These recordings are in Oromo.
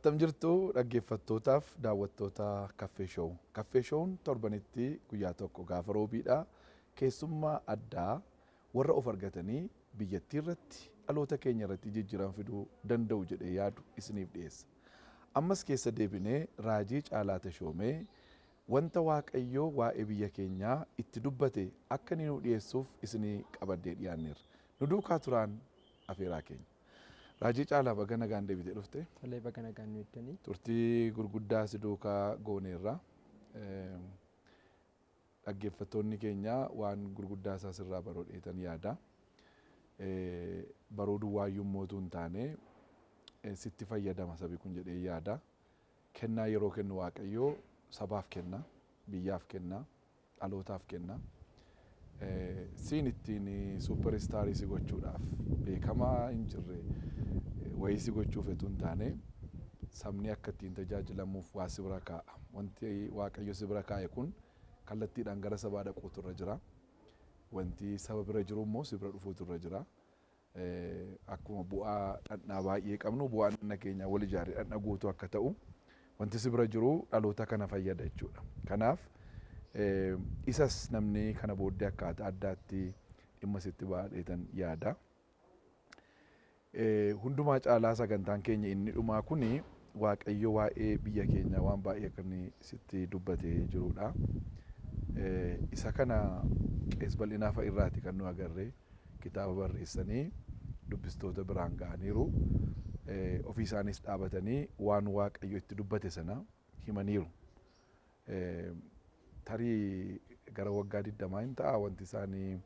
Attam jirtu dhaggeeffattootaaf daawwattoota Caffee Show. Caffee Show'n torbanitti guyyaa tokko gaafa roobiidha. Keessummaa addaa warra of argatanii biyyattii irratti, dhaloota keenya irratti jijjiirama fiduu danda'u jedhee yaadu isiniif dhiyeessa. Ammas keessa deebinee Raajii Caalaa Tashoomee wanta Waaqayyoo waa'ee biyya keenyaa itti dubbate akka inni nu dhiyeessuuf isinii qabadee dhiyaanneerra. Nu duukaa turaan afeeraa keenya. Raajii Caalaa, baga nagaan deebitee dhufte. Tolee, baga nagaan nu eddanii. Turtii gurguddaa si duukaa gooneerra. Dhaggeeffattoonni keenya waan gurguddaa isaa sirraa baruu dheetan yaada. Baruu duwwaayyuu mootuu hin taane, sitti fayyadama sabi kun jedhee yaada. Kennaa yeroo kennu Waaqayyoo sabaaf kenna, biyyaaf kenna, dhalootaaf kenna. Siin ittiin superstarii si gochuudhaaf, beekamaa hin jirre wayii si gochuuf etuu hin taane, sabni akka ittiin tajaajilamuuf waa si bira kaa'a. Wanti Waaqayyo si bira kaa'e kun kallattiidhaan gara sabaa dhaquutu irra jira. Wanti saba bira jiru immoo si bira dhufuutu irra jira. Akkuma bu'aa dhandhaa baay'ee qabnu, bu'aan dhadha keenyaa wal ijaaree dhadha guutuu akka ta'u, wanti si bira jiru dhaloota kana fayyada jechuudha. Kanaaf isas namni kana booddee akkaataa addaatti dhimma sitti baadheetan yaada. Hundumaa caalaa sagantaan keenya inni dhumaa kuni Waaqayyo waa'ee biyya keenyaa waan baay'ee akka inni sitti dubbatee jirudha. Isa kana Qees Bal'inaa fa'a irraati kan nu agarre, kitaaba barreessanii dubbistoota biraan ga'aniiru. Ofii isaanis dhaabatanii waan Waaqayyo itti dubbate sana himaniiru. Tarii gara waggaa 20 hin ta'a wanti isaanii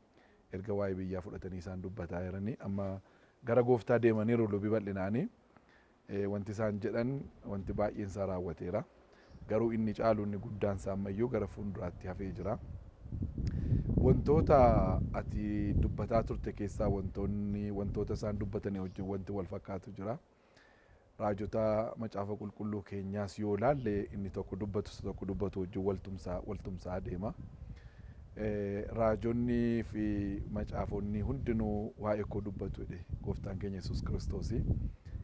erga waa'ee biyyaa fudhatanii isaan dubbataa jiranii, amma gara gooftaa deemaniiru lubi Bal'inaanii. Wanti isaan jedhan wanti baay'een isaa raawwateera. Garuu inni caalu, inni guddaan isaa ammayyuu gara fuulduraatti hafee jira. Wantoota ati dubbataa turte keessaa wantoonni wantoota isaan dubbatanii wajjin wanti wal fakkaatu jira. Raajota Macaafa Qulqulluu keenyaas yoo ilaalle, inni tokko dubbatu isa tokko dubbatu wajjin wal tumsaa adeema. Raajonni fi macaafonni hundinuu waa'ee koo dubbatu jedhe gooftaan keenya Yesuus Kiristoos.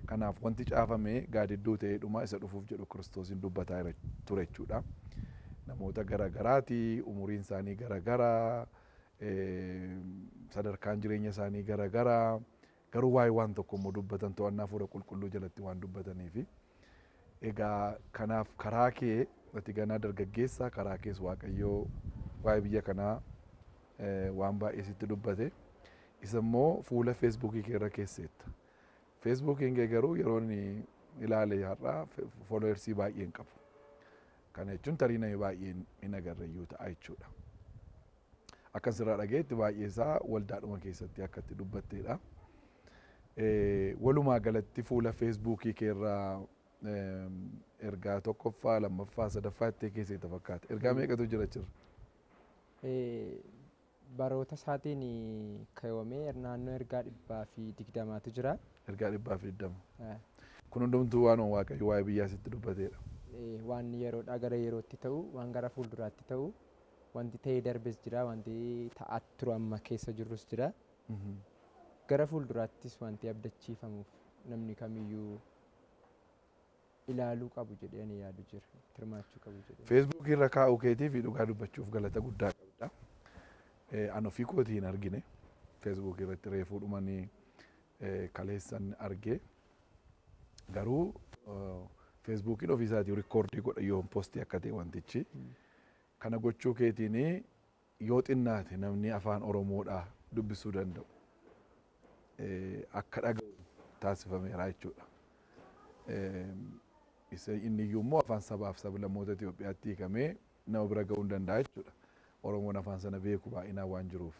Kanaaf wanti caafame gaadidduu ta'eedhuma isa dhufuuf jedhu Kiristoosiin dubbataa ture jechuudha. Namoota garagaraati, umuriin isaanii garagaraa, sadarkaan jireenya isaanii garagaraa, garuu waa'ee waan tokko immoo dubbatan, to'annaa Hafuura Qulqulluu jalatti waan dubbataniifi. Egaa kanaaf karaa kee, ati ganaa dargaggeessa, karaa kees Waaqayyoo waa'ee biyya kanaa waan baay'ee sitti dubbate. Isa immoo fuula Feesbuukii kee irra keesseetta. Feesbuukiin kee garuu yeroo inni ilaale har'aa followersii baay'ee hin qabu. Kana jechuun tarii namni baay'een hin agarre iyyuu ta'a jechuudha. Akkan sirraa dhagayetti baay'ee isaa waldaadhuma keessatti akka itti dubbatteedha. Walumaa galatti fuula Feesbuukii keerraa ergaa tokkoffaa, lammaffaa, sadaffaa itti keesseetta fakkaata. Ergaa meeqatu jira jira? Baroota isaatiin kaawwamee naannoo ergaa 120tu jira. Ergaa 120. Kun hundumtuu waan Waaqayyo waa'ee biyyaa sitti dubbateedha. Waan yeroodhaa gara yerootti ta'u, waan gara fuulduraatti ta'u, wanti ta'ee darbes jira, wanti ta'aa turu amma keessa jirrus jira. Gara fuulduraattis wanti abdachiifamuuf namni kamiyyuu ilaaluu qabu jedhee ani yaadu jira. Hirmaachuu qabu jedhee. Feesbuukii irra kaa'uu keetii fi dhugaa dubbachuuf galata guddaa qabda. An ofii kootii hin argine. Feesbuukii irratti reefuu dhumanii kaleessan argee. Garuu Feesbuukiin ofii isaatii recordii godha yoo postii akka ta'e wantichi. Kana gochuu keetiin yoo xinnaate namni afaan Oromoodhaa dubbisuu danda'u akka dhaga'u taasifameera jechuudha. Isa inni iyyuu immoo afaan sabaaf sablammoota Itoophiyaatti hiikamee nama bira ga'uu hin danda'a jechuudha. Oromoon afaan sana beeku baay'inaan waan jiruuf.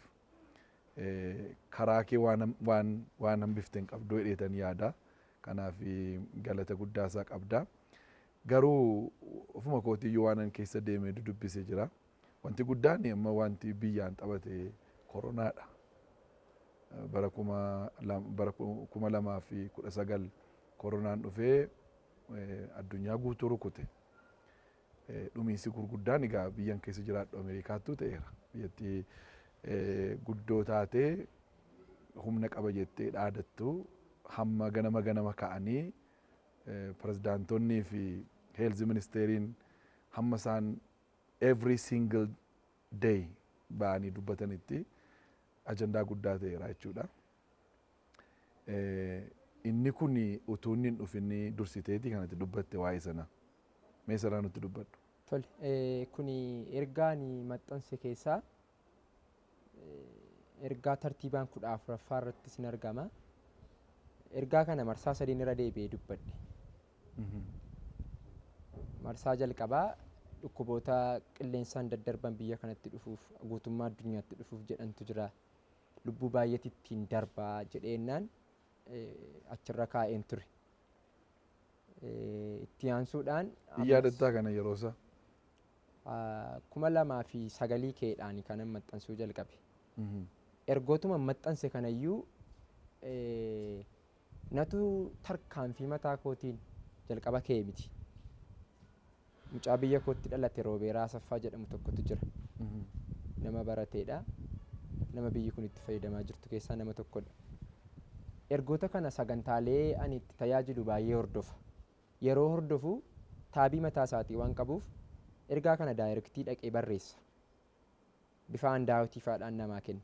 Karaa kee waan hambifte hin qabdu jedheetan yaada. Kanaaf galata guddaa isaa qabda. Garuu ofuma kootiyyuu waan an keessa deemee dudubbisee jira. Wanti guddaan amma wanti biyyaan taphate koronaadha. Bara 2019 koronaan dhufee addunyaa guutuu rukute. Dhumiinsi gurguddaan egaa biyyan keessa jiraadhu Ameerikaattuu ta'eera. Biyyattii guddoo taatee humna qaba jettee dhaadattu hamma ganama ganama ka'anii Pirezidaantonnii fi health ministeriin hamma isaan every single day ba'anii dubbatanitti ajandaa guddaa ta'eera jechuudha. Inni kun utuu inni hin dhufin dursiteeti kanatti dubbatte waa'ee sana. Mee sanaa nutti dubbadhu. Tole, kuni ergaa ani maxxanse keessaa ergaa tartiibaan 14ffaa irrattis ni argama. Ergaa kana marsaa sadiin irra deebi'ee dubbadhe. Marsaa jalqabaa dhukkuboota qilleensaan daddarban biyya kanatti dhufuuf, guutummaa addunyaatti dhufuuf jedhantu jira. Lubbuu baay'eetu ittiin darbaa jedheennaan achirra kaa'een ture. Itti aansuudhaan Hin yaadattaa kana yeroo isaa? 2009 keedhaan kanan maxxansuu jalqabe. Ergootuma maxxanse kanayyuu natu tarkaanfii mataa kootiin jalqaba ka'e miti. Mucaa biyya kootti dhalate Roobeeraa Asaffaa jedhamu tokkotu jira. Nama barateedha. Nama biyyi kun itti fayyadamaa jirtu keessaa nama tokkodha. Ergoota kana sagantaalee ani itti tajaajilu baay'ee hordofa. Yeroo hordofu taabii mataa isaatii waan qabuuf ergaa kana direct dhaqee barreessa. Bifa handout faadhaan namaa kenna.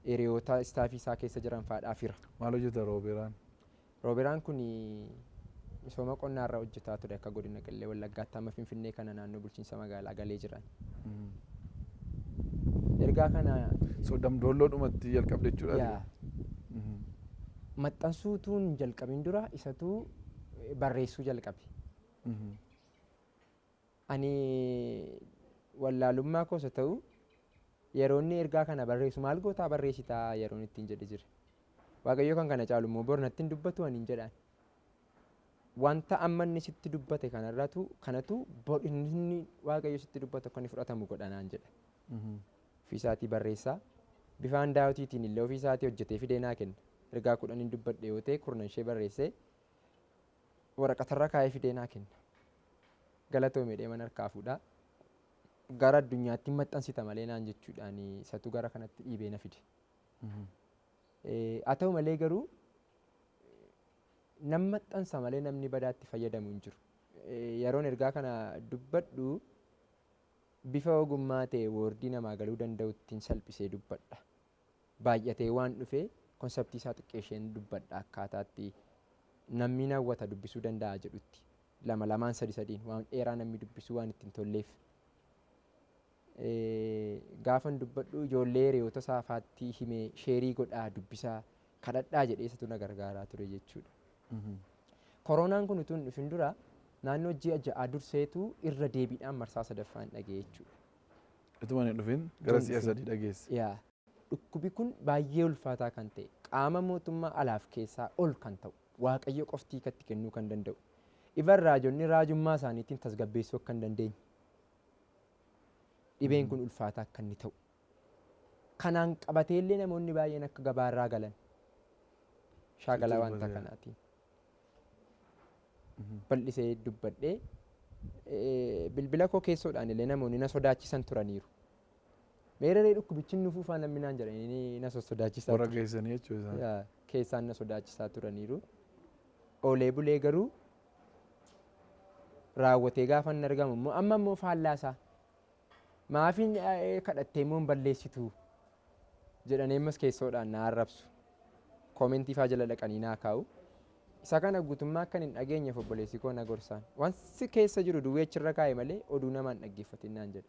Hiriyoota staff isaa keessa jiran faadhaaf hira. Maal hojjeta Roobeeraan? Roobeeraan kun misooma qonnaarra hojjetaa ture akka godina Qillee Wallaggaatti, amma Finfinnee kana naannoo bulchiinsa magaalaa galee jiran. Ergaa kana So Damdoolloodhumatti jalqabde jechuudha? Yaa. Maxxansuutuun jalqabin dura isatu barreessuu jalqabe. Ani wallaalummaa koos haa ta'u, yeroo inni ergaa kana barreessu maal gootaa barreessitaa yeroon ittiin jedhe jira. Waaqayyo kan kana caalu immoo bor natti hin dubbatu ani hin jedhaan. Wanta amma inni sitti dubbate kanarratu kanatu bor inni Waaqayyo sitti dubbatu akka inni fudhatamu godha naan jedha. Ofii isaatii barreessaa. Bifa handoutiitiin illee ofii isaatii hojjetee fidee naa kenna. Ergaa 10 hin dubbadhe yoo ta'e, 10 ishee barreessee waraqatarra kaa'ee fidee naa kenna. Galatoomedhee mana harkaa fuudhaa. Gara addunyaatti maxxansita malee naan jechuudhaan isatu gara kanatti dhiibee na fide. Haa ta'u malee garuu nam maxxansa malee namni badaatti fayyadamu hin jiru. Yeroon ergaa kana dubbadhu bifa ogummaa ta'e word namaa galuu danda'uttiin salphisee dubbadha. Baay'atee waan dhufee concept isaa xiqqeesheen dubbadha, akkaataatti namni hawwata dubbisuu danda'a jedhutti. Lama lamaan, sadi sadiin, waan dheeraa namni dubbisuu waan ittiin tolleef. Gaafan dubbadhu ijoollee hiriyoota isaa faatti himee share godhaa, dubbisaa, kadhadhaa jedhee isatu na gargaaraa ture jechuudha. Koronaan kun utuu hin dhufin dura naannoo ji'a 6 durseetu irra deebiidhaan marsaa sadaffaan dhaga'e jechuudha. Utuma hin dhufin gara si'a sadii dhageesse. Yaa. Dhukkubi kun baay'ee ulfaataa kan ta'e, qaama mootummaa alaaf keessaa ol kan ta'u, Waaqayyo qofti hiikatti kennuu kan danda'u. Ivan raajonni raajummaa isaaniitiin tasgabbeessuu akka hin dandeenye. Dhibeen kun ulfaataa akka inni ta'u. Kanaan qabateellee namoonni baay'een akka gabaarraa galan. Shaakala Sitti wanta dubbateera. kanaatiin. Bal'isee dubbadhee bilbila koo keessoodhaan illee namoonni na sodaachisan turaniiru. Meeraree dhukkubichi inni fuufaa namni naan jedhanii na sossodaachisaa Warra ture. geessanii jechuudha isaan. Yaa, keessaan na sodaachisaa turaniiru. Oolee bulee garuu raawwatee gaafa inni argamu immoo amma immoo faallaasaa. Maafiin kadhattee immoo hin balleessitu jedhanii ammas keessoodhaan na arrabsu. Comment faa jala dhaqanii naa kaa'u. Isa kana guutummaa akkan hin dhageenyeef obboleessi koo na gorsaan. Wanti keessa jiru duwwee achirra kaa'e malee oduu namaan dhaggeeffatin naan jedha.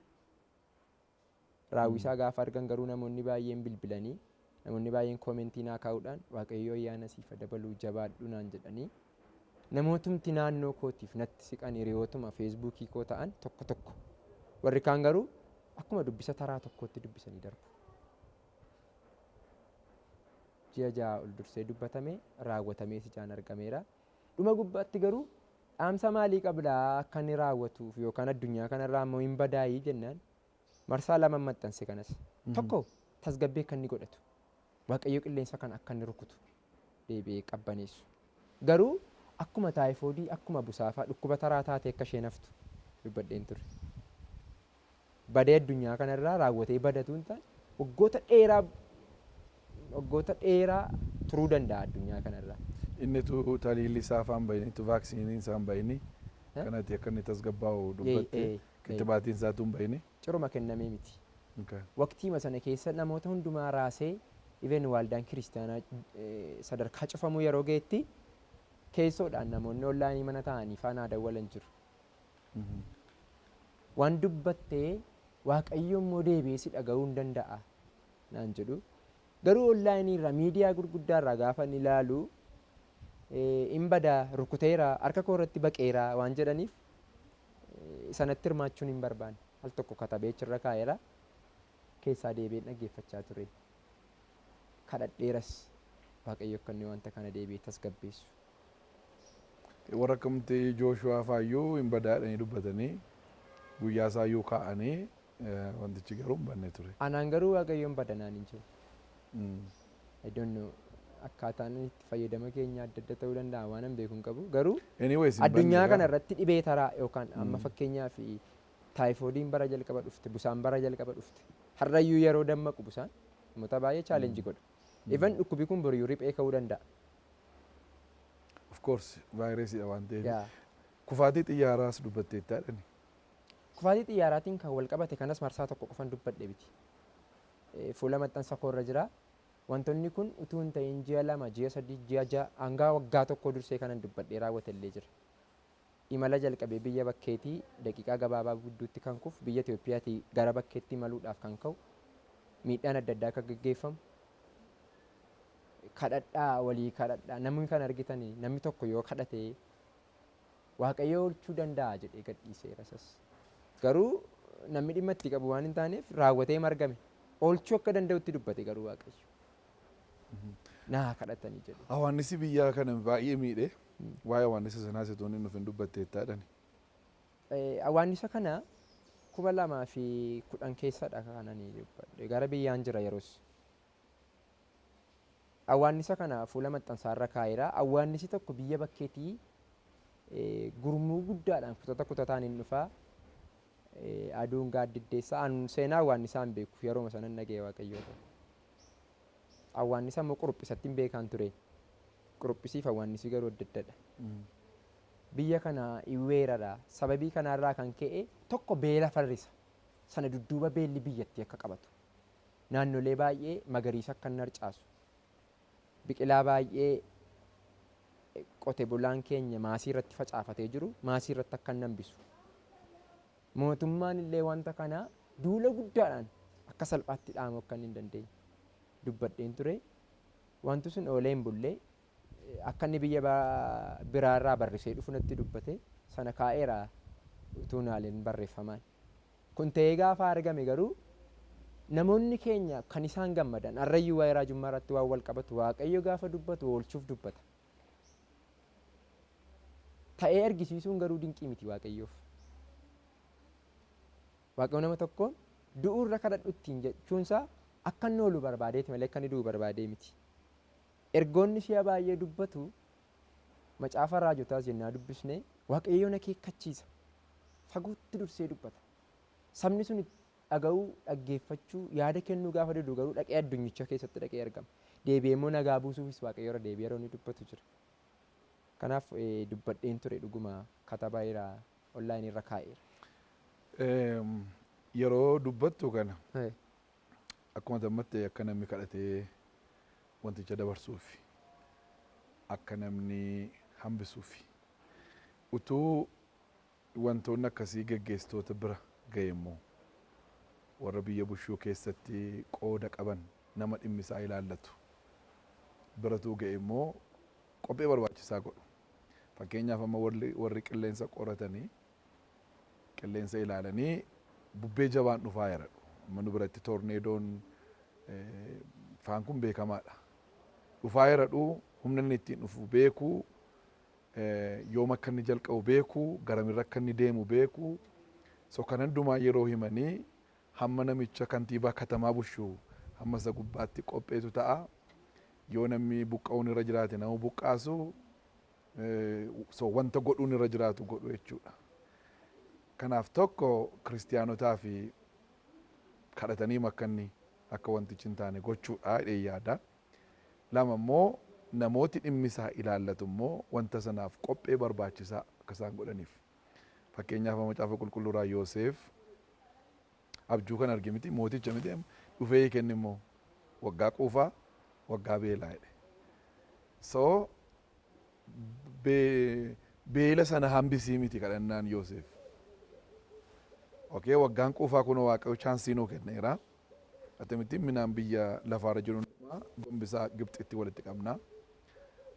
Raawwisaa gaafa argan garuu namoonni baay'een bilbilanii, namoonni baay'een comment naa kaa'uudhaan Waaqayyo ayyaana siif haa dabaluu, jabaadhu naan jedhanii, namootumti naannoo kootiif natti siqan hiriyootuma Facebookii koo ta'an tokko tokko. Warri kaan garuu akkuma dubbisa taraa tokkootti dubbisanii darbu. Ji'a 6 ol dursee dubbatame raawwatamee ijaan argameera. Dhuma gubbaatti garuu dhaamsa maalii qabdaa akka inni raawwatuuf yookaan addunyaa kanarraa immoo hin badaayii jennaan marsaa lama maxxanse kanas. Tokko tasgabbii akka inni godhatu. Waaqayyo qilleensa kana akka inni rukutu deebi'ee qabbaneessu. Garuu akkuma taayifoodii, akkuma busaafaa dhukkuba taraa taatee akka isheen haftu dubbadheen ture. Badee addunyaa kanarraa raawwatee badatu hin taane, waggoota dheeraa turuu danda'a addunyaa kanarraa. Innitu taliilli isaa afaan bahini, tu vaaksiniin isaa hin bahini. Kanatti akka inni tasgabbaa'u dubbatte, kittibaatiin isaatu hin bahini. Ciruma kennamee miti. Waqtiima sana keessa namoota hundumaa raasee, even waldaan kiristaanaa sadarkaa cufamuu yeroo ga'etti, keessoodhaan namoonni onlaayinii mana taa'anii faana dawwalan jiru. Waan dubbattee Waaqayyo immoo deebi'ee si dhaga'uu hin danda'a naan jedhu. Garuu onlaayinii irraa, miidiyaa gurguddaa irraa gaafa inni ilaalu, hin badaa, rukuteera, harka koo irratti baqeera waan jedhaniif sanatti hirmaachuun hin barbaanne. Al tokko katabee achirra kaa'eera. Keessaa deebi'een dhaggeeffachaa ture. Kadhadheeras Waaqayyo akka inni wanta kana deebi'ee tasgabbeessu. Warra akkamti Jooshuwaa faayyuu hin badaadhanii dubbatanii, guyyaa isaayyuu kaa'anii, wantichi garuu hin banne ture. Anaan garuu Waaqayyoon badanaan hin jiru. I don't know, akkaataan itti fayyadama keenya adda adda ta'uu danda'a, waan an beeku hin qabu. Garuu Anyways, hin addunyaa banne. Kana irratti dhibee taraa yookaan amma fakkeenyaaf taayifoodiin bara jalqaba dhufte, busaan bara jalqaba dhufte. Har'ayyuu yeroo dammaqu busaan namoota baay'ee challenge godha. Even dhukkubi kun boriyyuu riphee ka'uu danda'a. Of course, vaayirasiidha waan ta'eef. Yaa. Kufaatii xiyyaaraas dubbatteettaa dhani. Kufaatii xiyyaaraatiin kan wal qabate kanas marsaa tokko qofan dubbadhe miti. Fuula maxxansa koorra jira. Wantoonni kun utuu hin ta'in ji'a 2, ji'a 3, ji'a 6 hangaa waggaa tokko dursee kanan dubbadhee raawwate illee jira. Imala jalqabee biyya bakkeetii daqiiqaa gabaabaa gidduutti kan kufu, biyya Itiyoophiyaatii gara bakkeetti imaluudhaaf kan ka'u, miidhaan adda addaa akka gaggeeffamu, kadhadhaa, walii kadhadhaa, namni kan argitanii namni tokko yoo kadhate Waaqayyo oolchuu danda'a jedhee gadhiiseera isas. Garuu namni dhimma itti qabu waan hin taaneef raawwatee margame. Oolchuu akka danda'utti dubbate garuu Waaqayyo. Naa kadhatanii jedhe. Hawaannisi biyyaa kana baay'ee miidhe. Waa'ee hawaannisa sanaas itoo inni nuuf hin dubbatteettaa dhani. Hawaannisa kana 2010 keessadha kan ani dubbadhe. Gara biyyaan jira yeroos. Awwaannisa kana fuula maxxansaarra kaa'eera. Awwaannisi tokko biyya bakkeetii gurmuu guddaadhaan kutata kutataan hin dhufa. Aduun gaaddiddeessa. An seenaa awwaannisaa hin beeku. Yerooma sanan dhaga'e Waaqayyo irraa. Awwaannisa immoo quruphisatti hin beekaan ture. Quruphisiif awwaannisi garuu adda addadha. Biyya kana hin weerara. Sababii kanaarraa kan ka'e tokko beela farrisa. Sana dudduuba beelli biyyattii akka qabatu. Naannolee baay'ee magariisa akka inni harcaasu, biqilaa baay'ee qote bulaan keenya maasii irratti facaafatee jiru maasii irratti akka inni hambisu. Mootummaan illee wanta kana duula guddaadhaan akka salphaatti dhaamuu akka inni hin dandeenye dubbadheen ture. Wanti sun oolee hin bulle, akka inni biyya biraarraa barrisee dhufu natti dubbate, sana kaa'eera utuu naaleen barreeffamaan. Kun ta'ee gaafa argame garuu namoonni keenya kan isaan gammadan har'ayyuu waa'ee raajummaa irratti waan wal qabatu, Waaqayyo gaafa dubbatu oolchuuf dubbata. Ta'ee argisiisuun garuu dinqii miti Waaqayyoof. Waaqayyo nama tokkoon du'uurra kadhadhu ittiin jechuunsaa akka inni oolu barbaadeeti malee akka inni du'u barbaadee miti. Ergoonni si'a baay'ee dubbatu, macaafa raajotaas jennaa dubbisne, Waaqayyoon akeekkachiisa. Fagootti dursee dubbata. Sabni sun dhaga'uu, dhaggeeffachuu, yaada kennuu gaafa didu garuu dhaqee addunyicha keessatti dhaqee argama. Deebi'ee immoo nagaa buusuufis Waaqayyo irra deebi'ee yeroo inni dubbatu jira. Kanaaf dubbadheen ture, dhuguma katabeera, onlaayinii irra kaa'eera. Yeroo dubbattu kana akkuma tammatte akka namni kadhatee wanticha dabarsuufi akka namni hambisuufi, utuu wantoonni akkasii geggeessitoota bira ga'e immoo, warra biyya bushuu keessatti qooda qaban, nama dhimmi isaa ilaallatu biratuu ga'e immoo qophee barbaachisaa godhu. Fakkeenyaaf, amma warri qilleensa qoratanii, qilleensa ilaalanii, bubbee jabaan dhufaa jedhu. Amma nu biratti torneedoon faan kun beekamaadha. Dhufaa jedhu, humna inni ittiin dhufu beekuu, yoom akka inni jalqabu beekuu, garamirra akka inni deemu beekuu. So kan hundumaa yeroo himanii hamma namicha kantiibaa katamaa bushuu hamma isa gubbaatti qopheetu ta'a. Yoo namni buqqa'uun irra jiraate nama buqqaasu, so wanta godhuun irra jiraatu godhu jechuudha. Kanaaf tokko kiristiyaanotaa fi kadhatanii akka inni akka wantichi hin taane gochuudha jedhee yaada. Lama immoo Namooti dhimmi isaa ilaallatu immoo wanta sanaaf qophee barbaachisaa akka isaan godhaniif. Fakkeenyaaf, Macaafa Qulqulluuraa Yoosef abjuu kan arge miti, mooticha miti, dhufee kenni immoo waggaa quufaa, waggaa beelaa jedhe. So beela sana hambisii miti kadhannaan Yoosef. Okay, waggaan quufaa kun Waaqayyo chance nuu kenneera. Akkamittiin minaan biyya lafaarra jiru hundumaa gombisaa Gibxitti walitti qabna.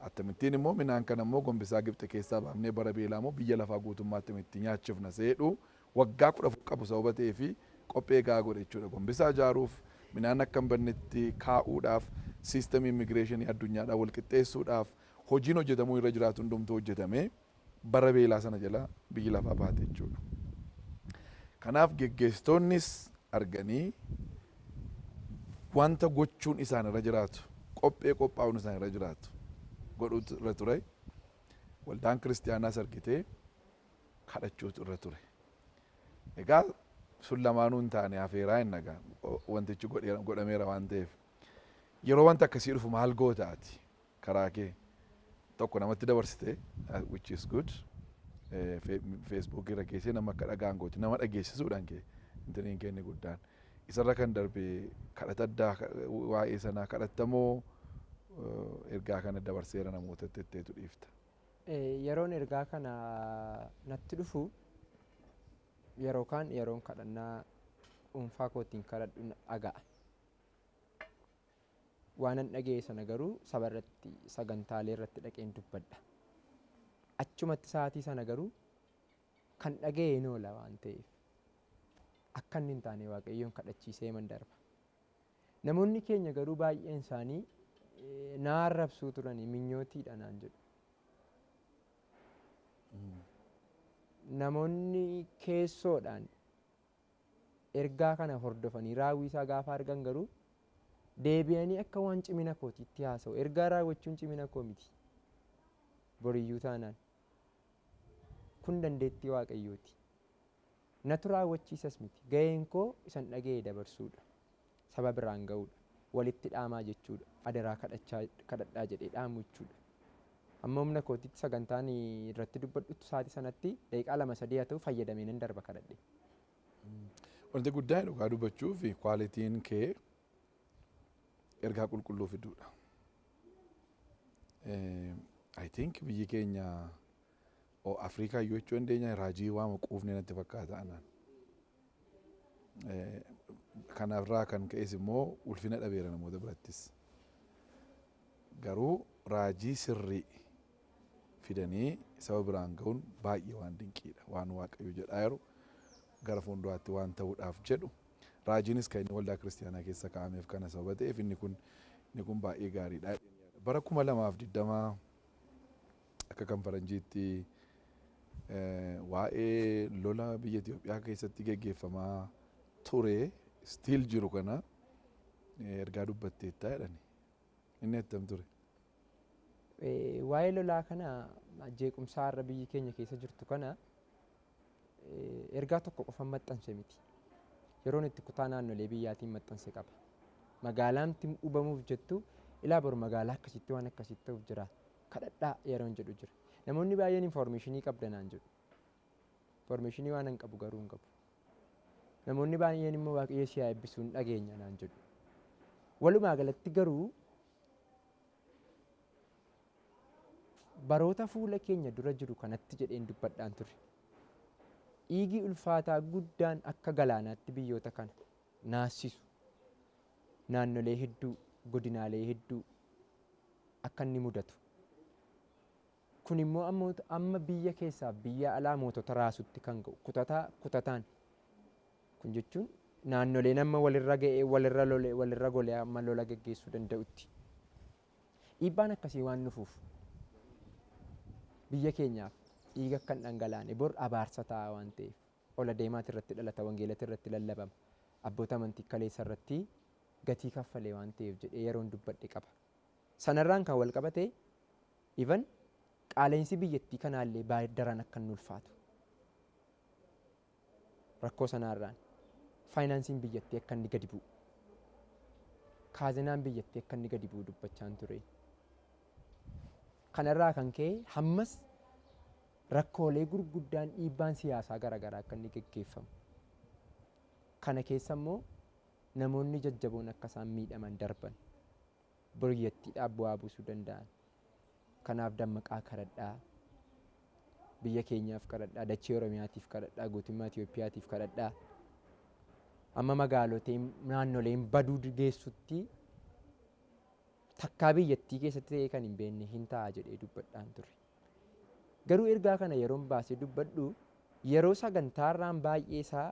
Akkamittiin immoo minaan kana immoo gombisaa Gibxi keessaa baafnee bara beelaa immoo biyya lafaa guutummaatti itti nyaachifna seedhu waggaa 14 qabu sababa ta'ee fi qophee gahaa godhe jechuudha. Gombisaa ijaaruuf, minaan akka hin bannetti kaa'uudhaaf, system immigration addunyaadhaan wal qixxeessuudhaaf hojiin hojjetamuu irra jiraatu hundumtuu hojjetamee bara beelaa sana jala biyyi lafaa baate jechuudha. Kanaaf geggeessitoonnis arganii wanta gochuun isaan irra jiraatu, qophee qophaa'uun isaan irra jiraatu godhuutu irra ture. Waldaan kiristiyaanaas argitee kadhachuutu irra ture. Egaa sun lamaanuu hin taane, hafeeraa hin nagaa wantichi godhameera waan ta'eef. Yeroo wanta akkasii dhufu maal goota ati karaa kee? Tokko namatti dabarsite, which is good. Facebook irra keessee nama akka dhagaan gooti, nama dhageessisuudhaan kee intiniin kenni guddaan. Isarra kan darbe kadhata addaa waa'ee sanaa kadhattamoo ergaa kana dabarseera namootatti itteetu dhiifta? Yeroon ergaa kana natti dhufu, yeroo kaan yeroon kadhannaa dhuunfaa kootiin kadhadhu dhaga'a. Waanan dhaga'e sana garuu saba irratti, sagantaalee irratti dhaqeen dubbadha. Achumatti sa'aatii sana garuu kan dhaga'e hin oola waan ta'eef akka inni hin taane Waaqayyoon kadhachiisee man darba. Namoonni keenya garuu baay'een isaanii na arrabsuu turanii, minyootiidha naan jedhu. Namoonni keessoodhaan ergaa kana hordofanii raawwii isaa gaafa argan garuu deebi'anii akka waan cimina kootiitti haasa'u. Ergaa raawwachuun cimina koo miti. Boriyyuu taanaan. Kun dandeettii Waaqayyooti. Natu raawwachiisas miti. Ga'een koo isan dhaga'e dabarsuudha. Saba biraan ga'uudha. Walitti dhaamaa jechuudha. Adaraa kadhadhaa jedhee dhaamu jechuudha. Amma humna kootiitti sagantaan irratti dubbadhutti sa'aatii sanatti daqiiqaa 2, 3 haa ta'u fayyadamee nan darba kadhadhe. Wanti guddaan dhugaa dubbachuu fi qualityn kee ergaa qulqulluu fiduudha. I think biyyi keenya Afrikaa iyyuu jechuu dandeenya, raajii waama quufne natti fakkaata anaan. Kanarraa kan ka'es immoo ulfina dhabeera namoota birattis. Garuu raajii sirrii fidanii saba biraan ga'uun baay'ee waan dinqiidha. Waan Waaqayyo jedhaa jiru gara fuulduraatti waan ta'uudhaaf jedhu. Raajiinis kan inni waldaa kiristiyaanaa keessa kaa'ameef kana sababa ta'eef inni kun baay'ee gaariidha. Bara 2020 akka kan faranjiitti waa'ee lola biyya Itoophiyaa keessatti geggeeffamaa ture, still jiru kana ergaa dubbatteettaa jedhani. Inni attam ture? Waa'ee lolaa kana, jeequmsaa har'a biyyi keenya keessa jirtu kana ergaa tokko qofa maxxanse miti. Yeroon itti kutaa naannolee biyyaatiin maxxanse qaba. Magaalaamti hubamuuf jettu ilaa boru magaalaa akkasitti waan akkasitti ta'uuf jira. Kadhadhaa yeroon jedhu jira. Namoonni baay'een information qabda naan jedhu. Information waan hin qabu garuu hin qabu. Namoonni baay'een immoo Waaqayyo si haa eebbisuu, hin dhageenya naan jedhu. Walumaa galatti garuu baroota fuula keenya dura jiru kanatti jedheen dubbadhaan ture. Dhiigi ulfaataa guddaan akka galaanaatti biyyoota kana naassisu naannolee hedduu, godinaalee hedduu akka inni mudatu. Kun immoo amma biyya keessaa biyya alaa mootota raasutti kan ga'u kutataa kutataan. Kun jechuun naannoleen amma walirra ga'ee, walirra lolee, walirra golee amma lola geggeessuu danda'utti. Dhiibbaan akkasii waan dhufuuf biyya keenyaaf dhiiga akka hin dhangalaane, bor abaarsa ta'a waan ta'eef, ola deemaati irratti dhalata, wangeelati irratti lallabama, abboota amantii kaleessa irratti gatii kaffalee waan ta'eef jedhee yeroon dubbadhe qaba. Sanarraan kan wal qabate even qaala'insi biyyattii kanaallee baay'ee daran akka inni ulfaatu, rakkoo sanaarraan faayinaansiin biyyattii akka inni gadi bu'u, kaazinaan biyyattii akka inni gadi bu'u dubbachaan ture. Kanarraa kan ka'e hammas rakkoolee gurguddaan dhiibbaan siyaasaa garaagaraa akka inni geggeeffamu. Kana keessa immoo namoonni jajjaboon akka isaan miidhaman darban biyyattiidhaaf bu'aa buusuu danda'an. Kanaaf dammaqaa kadhadhaa. Biyya keenyaaf kadhadhaa, dachee Oromiyaatiif kadhadhaa, guutummaa Itoophiyaatiif kadhadhaa. Amma magaaloteen naannoleen baduu geessutti takkaa biyyattii keessatti ta'ee kan hin beekne hin ta'a jedhee dubbadhaan ture. Garuu ergaa kana yeroon baasee dubbadhu yeroo sagantaarraan baay'ee isaa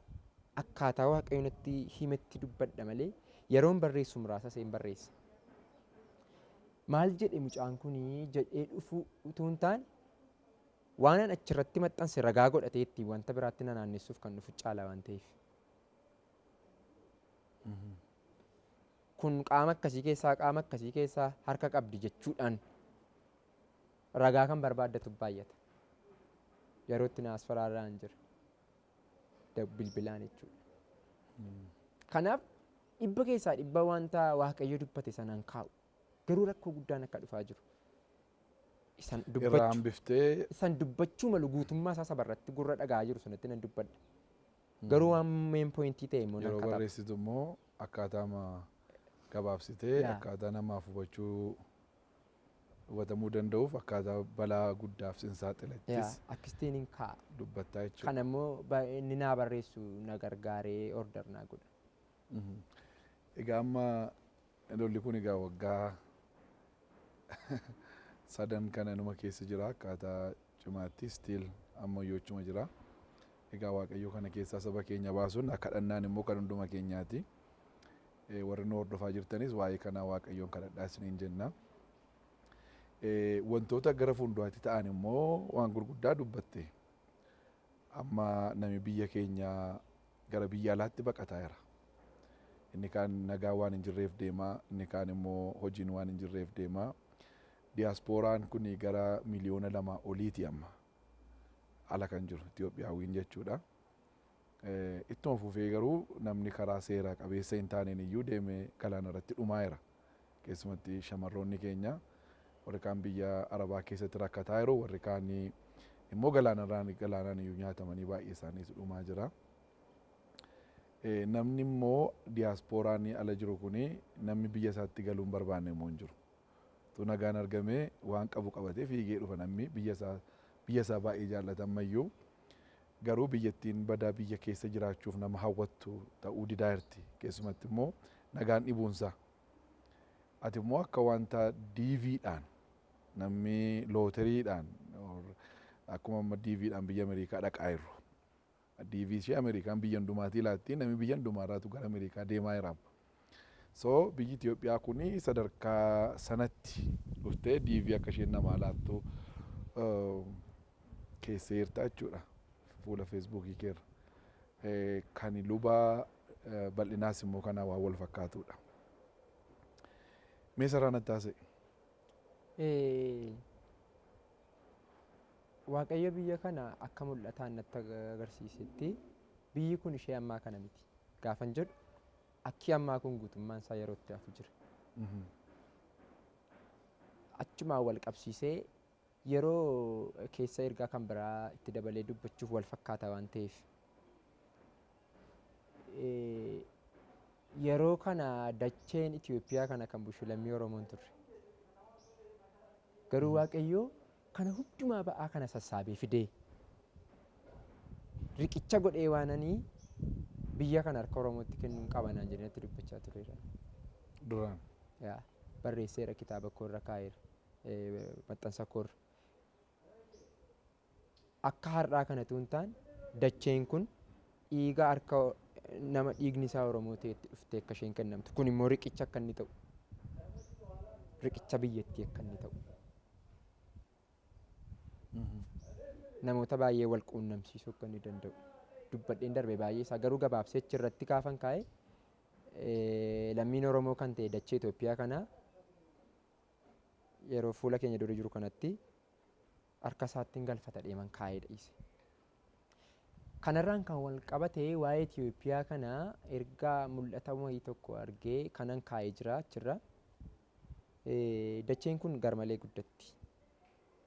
akkaataa Waaqayyo natti himetti dubbadha malee yeroon barreessu muraasa iseen barreessa. Maal jedhe mucaan kunii jedhee dhufuu utuu hin taane waan an achirratti maxxanse ragaa godhatee ittiin wanta biraatti na naannessuuf kan dhufu caala waan ta'eef. Kun qaama akkasii keessaa qaama akkasii keessaa harka qabdi jechuudhaan ragaa kan barbaaddatu baay'ata. Yeroo itti naas faraarraan jira. Bilbilaan jechuudha. Kanaaf 100% wanta Waaqayyo dubbate sanaan kaa'u. Garuu rakkoo guddaan akka dhufaa jiru. Isan Irraa dubbachuu hambiftee isan dubbachuu malu guutummaa isaa sabarratti gurra dhaga'aa jiru sanatti nan dubbadha. Garuu waan main pointii ta'e immoo nan yeroo kataba. barreessitu immoo akkaataa gabaabsitee akkaataa namaaf hubatamuu danda'uuf akkaataa balaa guddaaf sin saaxilattis Akkasitiin hin kaa'a. dubbattaa jechuudha. Kana immoo inni naa barreessu na gargaaree order naa godha. Egaa amma lolli kun egaa waggaa 3 kana numa keessa jira akkaataa cimaatti still ammayyuu achuma jira. Egaa Waaqayyo kana keessaa saba keenya baasuun kadhannaan immoo kan hunduma keenyaati. Warri nu hordofaa jirtanis waa'ee kanaa Waaqayyoon kadhadhaa isiniin jenna. Wantoota gara fuulduraatti ta'an immoo waan gurguddaa dubbatte. Amma nami biyya keenya gara biyya alaatti baqataa jira. Inni kaan nagaa waan hin jirreef deema, inni kaan immoo hojiin waan hin jirreef deema. Diyaaspooraan kun gara 2 miliyoona oliiti amma ala kan jiru Itoophiyaawwiin jechuudha. Ittuma fufee garuu namni karaa seera qabeessa hin taaneen iyyuu deemee galaana irratti dhumaa jira. Keessumatti shamarroonni keenya warri kaan biyya Arabaa keessatti rakkataa jiru, warri kaan immoo galaanarraan galaanaan iyyuu nyaatamanii baay'ee isaaniitu dhumaa jira. Namni immoo diyaaspooraan ala jiru kuni namni biyya isaatti galuu hin barbaanne immoo hin jiru. Tu nagaan argamee waan qabu qabatee fiigee dhufa namni biyya isaa baay'ee jaallata ammayyuu. Garuu biyyattiin badaa biyya keessa jiraachuuf nama hawwattu ta'uu didaa jirti. Keessumatti immoo nagaan dhibuunsaa. Ati immoo akka wanta DVdhaan namni looteriidhaan akkuma amma DVdhaan biyya Ameerikaa dhaqaa jiru. DV ishee Ameerikaan biyya hundumaatii laatti namni biyya hundumaarraatu gara Ameerikaa deemaa jira. So biyyi Itoophiyaa kuni sadarkaa sanatti dhuftee DV akka isheen namaa laattu keessee jirta jechuudha fuula Feesbuukii keerra. Kan luba bal'inaas immoo kanaa waan wal fakkaatudha. Mee sarara natti haasa'e. Waaqayyo biyya kana akka mul'ataan natti agarsiisetti biyyi kun ishee ammaa kana miti. Gaafan jedhu akki ammaa kun guutummaan isaa yeroo itti hafu jira. Achumaan wal qabsiisee yeroo keessa ergaa kan biraa itti dabalee dubbachuuf wal fakkaata waan ta'eef. Yeroo kana dacheen Itoophiyaa kana kan bulchu lammii Oromoon turre. Garuu Waaqayyoo kana hundumaa ba'aa kana sassaabee fidee riqicha godhee waananii biyya kana harka Oromootti kennuun qabanaan jedhee natti dubbachaa tureera. Duraan. Yaa, barreesseera, kitaaba koorra kaa'eera, maxxansa koorra. Akka har'aa kanatu hin taane dacheen kun dhiiga harka nama dhiigni isaa Oromoo ta'etti dhuftee akka isheen kennamtu, kun immoo riqicha akka inni ta'u, riqicha biyyattii akka inni ta'u, namoota baay'ee wal quunnamsiisuu akka inni danda'u dubbadheen darbe. Baay'ee isaa garuu gabaabsee achirratti kaafan kaa'e, lammiin Oromoo kan ta'e dachee Itoophiyaa kana yeroo fuula keenya dura jiru kanatti harka isaatti hin galfata deeman kaa'ee dhiise. Kanarraan kan wal qabate waa'ee Itoophiyaa kana ergaa mul'ata wayii tokko argee kanan kaa'ee jira achirra. Dacheen kun garmalee guddatti.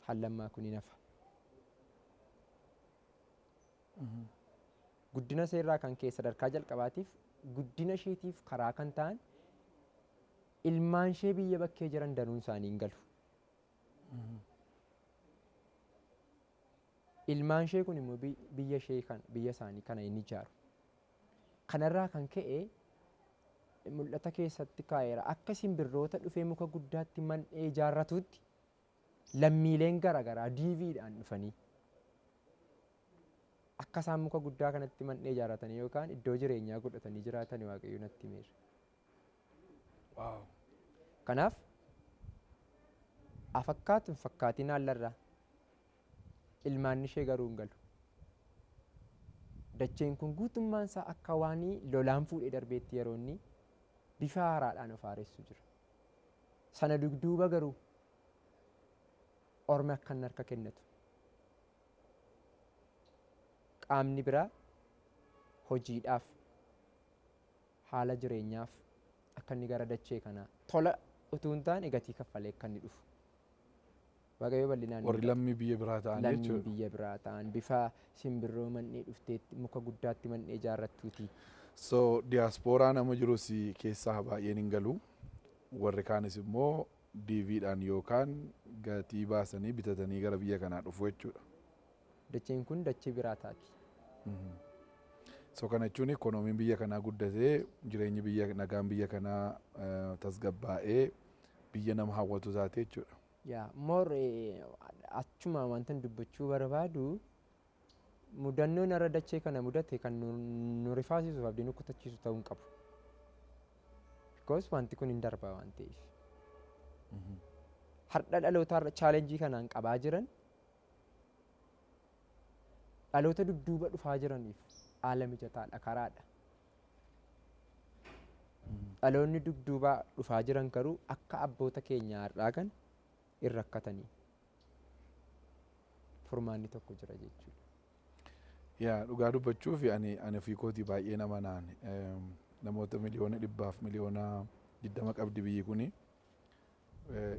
Hallammaa kun hin hafa. Guddina seerraa kan ka'e sadarkaa jalqabaatiif guddina isheetiif karaa kan ta'an ilmaan ishee biyya bakkee jiran danuun isaanii hin galu. Ilmaan ishee kun immoo biyya ishee kan biyya isaanii kana hin ijaaru. Kanarraa kan ka'e mul'ata keessatti kaa'eera. Akka simbirroota dhufee muka guddaatti man'ee ijaarratutti lammiileen garaagaraa DVdhaan dhufanii akka isaan muka guddaa kanatti man'ee ijaarratanii yookaan iddoo jireenyaa godhatanii jiraatan Waaqayyo natti himeera. Kanaaf afakkaatu hin fakkaatiin haallarraa ilmaan ishee garuu hin galu. Dacheen kun guutummaan isaa akka waan lolaan fuudhee darbeetti yeroo inni bifa haaraadhaan of haaressu jira. Sana dugduuba garuu ormi akka inni harka kennatu. Qaamni biraa hojiidhaaf, haala jireenyaaf akka inni gara dachee kanaa tola utuu hin taane gatii kaffalee akka inni dhufu. Waaqayyo bal'inaan Warri lammii biyya biraa ta'an lammii jechuudha. Biyya biraa ta'an bifa simbirroo man'ee dhufteetti muka guddaatti man'ee ijaarrattuuti. So diyaaspooraa nama jirus keessaa baay'een hin galu. Warri kaanis immoo DVdhaan yookaan gatii baasanii bitatanii gara biyya kanaa dhufu jechuudha. Dacheen kun dachee biraa taati. So kana jechuun ikoonomiin biyya kanaa guddatee, jireenyi biyya, nagaan biyya kanaa tasgabbaa'ee, biyya nama hawwatu taate jechuudha. Yaa more achuma wanta dubbachuu barbaadu, mudannoon irra dachee kana mudate kan nu rifaasisuuf abdii nu kutachiisu ta'uu hin qabu. Because wanti kun hin darba waan ta'eef. Har'a dhaloota har'a challenge kanaan qabaa jiran dhaloota dudduuba dhufaa jiraniif haala mijataadha, karaadha. Dhaloonni dudduuba dhufaa jiran garuu akka abboota keenyaa har'aa kan hin rakkatanii. Furmaanni tokko jira jechuudha. Yaa, dhugaa dubbachuuf ani ofii kootii baay'ee nama naan namoota 120,000,020 qabdi biyyi kuni.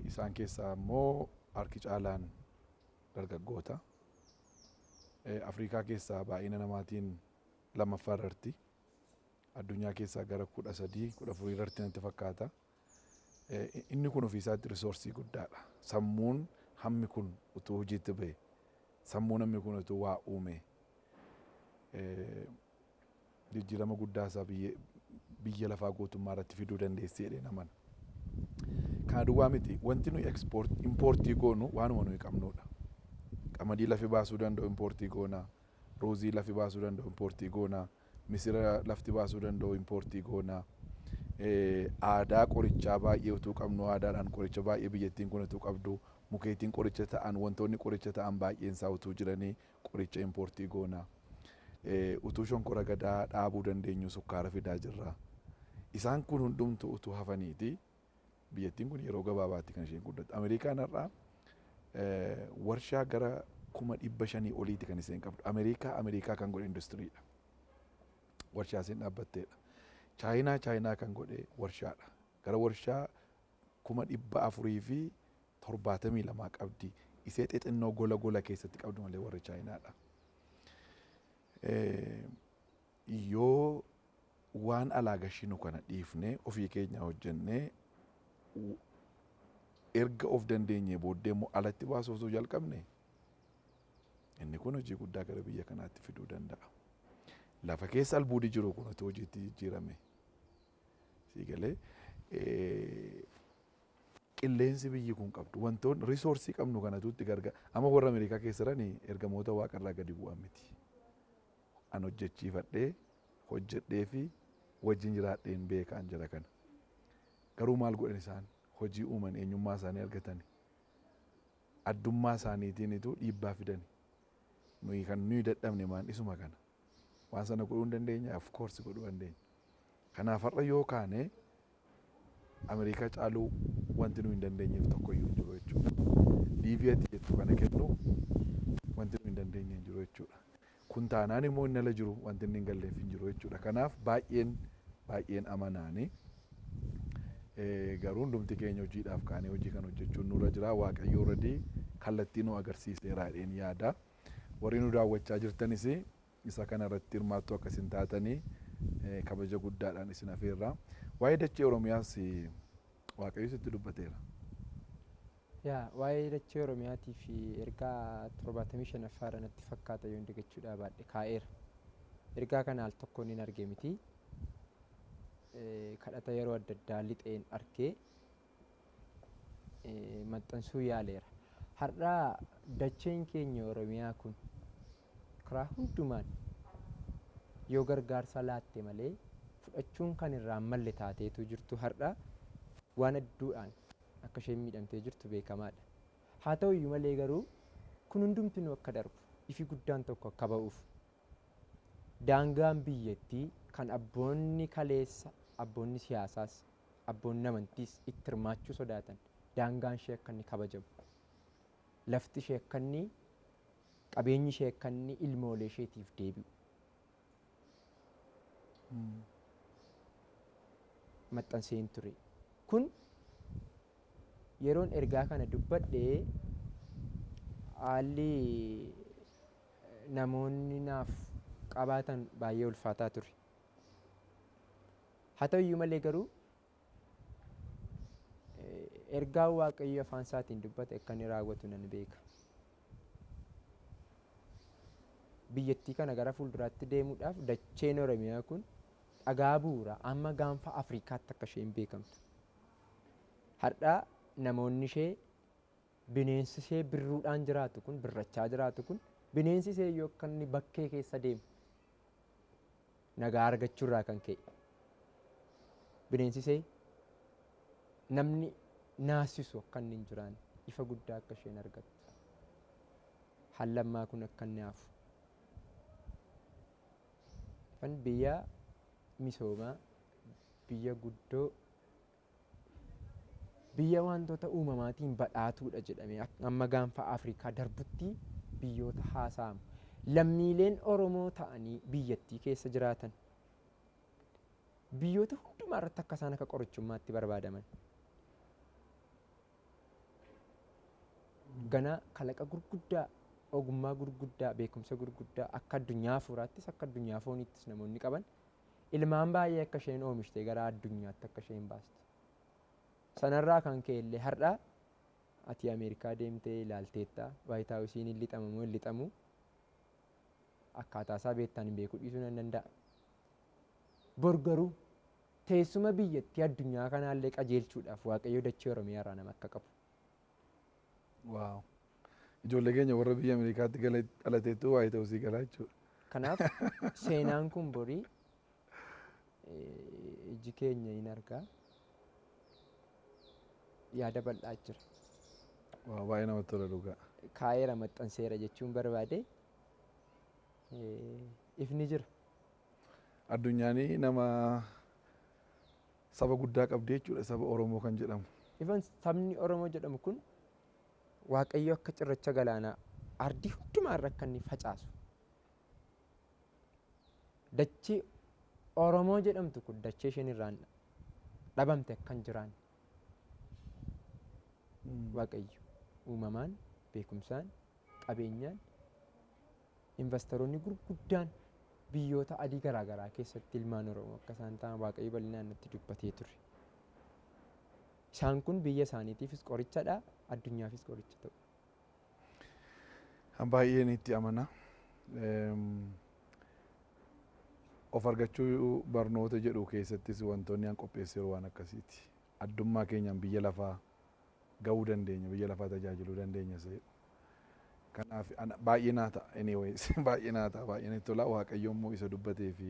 Isaan keessaa immoo harki caalaan dargaggoota. Afrikaa keessaa baay'ina namaatiin lammaffaa irratti, addunyaa keessaa gara 13, 14 irratti natti fakkaata. Inni kun ofii isaatti resource guddaadha. Sammuun hammi kun utuu hojiitti bahe, sammuun hammi kun utuu waa uume, jijjiirama guddaa isaa biyya lafaa guutummaa irratti fiduu dandeessi jedhee amana. Kana duwwaa miti, wanti nuyi import goonu waanuma nuyi qabnudha. Qamadii lafi baasuu danda'u import goona, ruuzii lafi baasuu danda'u import goona, misira lafti baasuu danda'u import goona. Aadaa qorichaa baay'ee utuu qabnu, aadaadhaan qoricha baay'ee biyyattiin kun utuu qabdu, mukeetiin qoricha ta'an, wantoonni qoricha ta'an baay'een isaa utuu jiranii qoricha import goona. Utuu shonkora gadaa dhaabuu dandeenyu sukkaara fidaa jirra. Isaan kun hundumtuu utuu hafaniiti biyyattiin kun yeroo gabaabaatti kan isheen guddattu. Ameerikaan har'a warshaa gara 500,000 oliiti kan isheen qabdu. Ameerikaa Ameerikaa kan godhe industiriidha. Warshaa isheen dhaabbatteedha. Chaayinaa Chaayinaa kan godhe warshaadha. Gara warshaa 472,000 qabdi. Isee xixinnoo gola gola keessatti qabdu malee warri Chaayinaadha. Yoo waan alaa gashinu kana dhiifnee ofii keenya hojjennee, erga of dandeenyee booddee immoo alatti baasuu osoo jalqabne, inni kun hojii guddaa gara biyya kanaatti fiduu danda'a. Lafa keessa albuudi jiru kun otoo hojiitti jijjiirame. Sii galee, qilleensi biyyi kun qabdu, wantoonni resource qabnu kanatu itti gargaara. Amma warra Ameerikaa keessa jiran ergamoota waaqarraa gadi bu'an miti. An hojjechiifadhee, hojjedhee fi wajjin jiraadheen beekaan jira kana. Garuu maal godhan isaan? Hojii uuman, eenyummaa isaanii argatan. Addummaa isaaniitiinitu dhiibbaa fidan. Nuyi kan nuyi dadhabne maan isuma kana. Waan sana godhuu hin dandeenya? Of course godhuu dandeenya. Kanaaf har'a yoo kaane Ameerikaa caaluu wanti nuyi hin dandeenyeef tokko iyyuu hin jiru jechuudha. DV ati jettu kana kennu wanti nuyi hin dandeenye hin jiru jechuudha. Kun taanaan immoo inni ala jiru wanti inni hin galleef hin jiru jechuudha. Kanaaf baay'een baay'een amanaani. Garuu hundumti keenya hojiidhaaf kaanee hojii kan hojjechuun nurra jira. Waaqayyo already Kallattii nu agarsiiseera jedheen yaada. Warri nu daawwachaa jirtanis isa kana irratti hirmaattuu akka isin taatanii kabaja guddaadhaan isin afeerra. Waa'ee dachee Oromiyaas Waaqayyo sitti dubbateera. Yaa, waa'ee dachee Oromiyaatii fi ergaa 75ffaarra natti fakkaata yoon dagachuudhaa baadhe kaa'eera. Ergaa kana al tokkoon hin arge miti. Kadhata yeroo adda addaa lixeen argee maxxansuu yaaleera. Har'a dacheen keenya Oromiyaa kun karaa hundumaan yoo gargaarsa laatte malee fudhachuun kan irraa hin malle taateetu jirtu, har'a waan hedduudhaan akka isheen miidhamtee jirtu beekamaadha. Haa ta'u iyyuu malee garuu kun hundumtinuu akka darbu, ifi guddaan tokko akka ba'uuf, daangaan biyyattii kan abboonni kaleessa, abboonni siyaasaas abboonni amantiis itti hirmaachuu sodaatan, daangaan ishee akka inni kabajamu, lafti ishee akka inni, qabeenyi ishee akka inni ilmoolee isheetiif deebi'u maxxanseen ture. Kun yeroon ergaa kana dubbadhe haalli namoonni naaf qabaatan baay'ee ulfaataa ture. Haa ta'u iyyuu malee garuu ergaan Waaqayyo afaan isaatiin dubbate akka inni raawwatu nan beeka. Biyyattii kana gara fuulduraatti deemuudhaaf dacheen Oromiyaa kun dhagaa bu'uura amma gaanfa Afrikaatti akka isheen beekamtu. Har'a namoonni ishee, bineensi ishee birruudhaan jiraatu kun, birrachaa jiraatu kun, bineensi ishee iyyuu akka inni bakkee keessa deemu nagaa argachuurraa kan ka'e. Bineensi ishee namni naasisu akka inni hin jiraanne, ifa guddaa akka isheen argattu. Haalli ammaa kun akka inni hafu. Ifan biyya misoomaa, biyya guddoo, biyya wantoota uumamaatiin badhaatuudha jedhamee amma gaanfa Afrikaa darbutti biyyoota haasa'amu. Lammiileen Oromoo ta'anii biyyattii keessa jiraatan biyyoota hundumaa irratti akka isaan akka qorichummaatti barbaadaman. Gana kalaqa gurguddaa, ogummaa gurguddaa, beekumsa gurguddaa akka addunyaa hafuuraattis akka addunyaa fooniittis namoonni qaban, ilmaan baay'ee akka isheen oomishtee gara addunyaatti akka isheen baastu. Sanarraa kan ka'e illee har'a ati Ameerikaa deemtee ilaalteetta, White Houseiin hin lixamu moo hin lixamu, akkaataa isaa beektaan hin beekuu dhiisuu nan danda'a. Bor garuu teessuma biyyattii addunyaa kanaallee qajeelchuudhaaf Waaqayyo dachee Oromiyaa irraa nama akka qabu. Wow. Ijoollee keenya warra biyya Ameerikaatti dhalateetu White House galaa jechuudha. Kanaaf seenaan kun borii iji keenya hin argaa, yaada bal'aa jira. Wow, baay'ee namatti tola dhugaa. Kaa'eera, maxxanseera jechuun barbaade, ifni jira. Addunyaan nama saba guddaa qabdi jechuudha, saba Oromoo kan jedhamu. Ifan sabni Oromoo jedhamu kun Waaqayyo akka cirracha galaanaa ardii hundumaa irra akka inni facaasu. Dachee Oromoo jedhamtu kun dachee isheen irraan dhabamte akka hin jiraanne Waaqayyo uumamaan, beekumsaan, qabeenyaan investoroonni gurguddaan biyyoota adii garaagaraa keessatti ilmaan Oromoo akka isaan ta'an Waaqayyo bal'inaan natti dubbatee ture. Isaan kun biyya isaaniitiifis qorichadha, addunyaafis qoricha ta'u. Baay'een itti amana. Of argachuu barnoota jedhu keessattis wantoonni an qopheesseeru waan akkasiiti. Addummaa keenyaan biyya lafaa ga'uu dandeenya, biyya lafaa tajaajiluu dandeenya isa jedhu. Kanaaf baay'ee naa ta'a, anyways baay'ee naa ta'a, baay'ee natti tola. Waaqayyo immoo isa dubbatee fi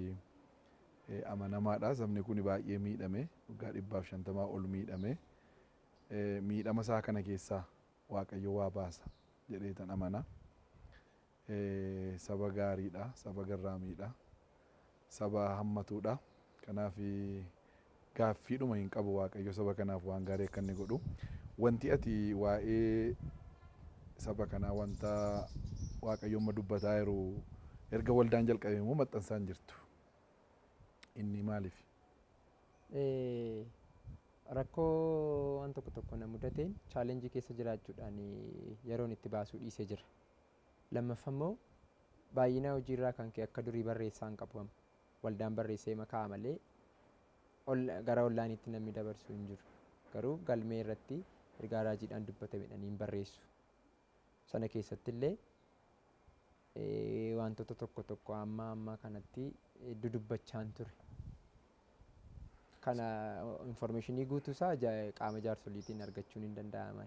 amanamaadha. Sabni kun baay'ee miidhame, waggaa 150 ol miidhame. Miidhama isaa kana keessaa Waaqayyo waa baasa jedheetan amana. Saba gaariidha, saba garraamiidha, saba hammatuudha. Kanaaf gaaffiidhuma hin qabu Waaqayyo saba kanaaf waan gaarii akka inni godhu. Wanti ati waa'ee saba kanaa, wanta Waaqayyo amma dubbataa jiru, erga waldaan jalqabe immoo maxxansaan jirtu. Inni maaliif? Rakkoo waan tokko tokko na mudateen challenge keessa jiraachuudhaan yeroon itti baasuu dhiisee jira. Lammaffaa immoo baay'ina hojiirraa kan ka'e akka durii barreessaa hin qabu amma. Waldaan barreessee makaa malee gara onlaayiniitti namni dabarsu hin jiru. Garuu galmee irratti ergaa raajiidhaan dubbatame hin barreessu. Sana keessatti illee wantoota tokko tokko amma ammaa kanatti dudubbachaan ture. Kana information guutuu isaa qaama jaarsoliitiin argachuun hin danda'ama.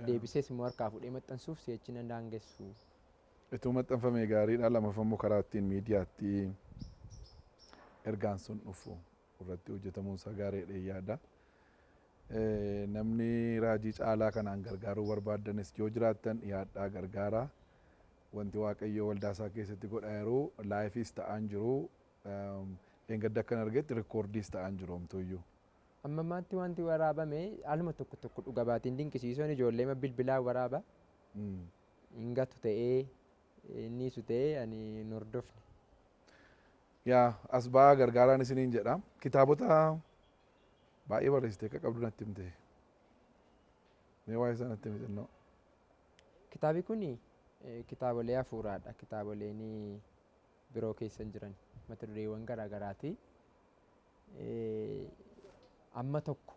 Deebisees immoo harkaa fuudhee maxxansuuf si'achi nan daangessu. Ituu maxxanfamee gaariidha. Lammaffaa immoo karaa ittiin miidiyaatti ergaan sun dhufu irratti hojjetamuun isaa gaariidha yaada. Namni raajii Caalaa kanaan gargaaruu barbaaddanis yoo jiraattan dhiyaadhaa gargaaraa. Wanti Waaqayyo waldaa isaa keessatti godhaa jiru live-iis ta'aan jiru. Dheengadda akkan argetti record-iis ta'aan jiru homtuuyyuu. Amma ammaatti wanti waraabame haaluma tokko tokko dhuga baatiin dinqisiisoon ijoollee bilbilaan waraaba. Hin gatu ta'ee innisu ta'ee ani hin hordofne. Yaa, as ba'aa gargaaraan isiniin jedha. Kitaabota baay'ee barreessitee akka qabdu natti himte. Mee waa'ee isaa natti himi xinnoo. Kitaabi kun kitaabolee hafuuraadha. Kitaaboleen biroo keessa hin jiran mata dureewwan garaa garaati. Amma tokko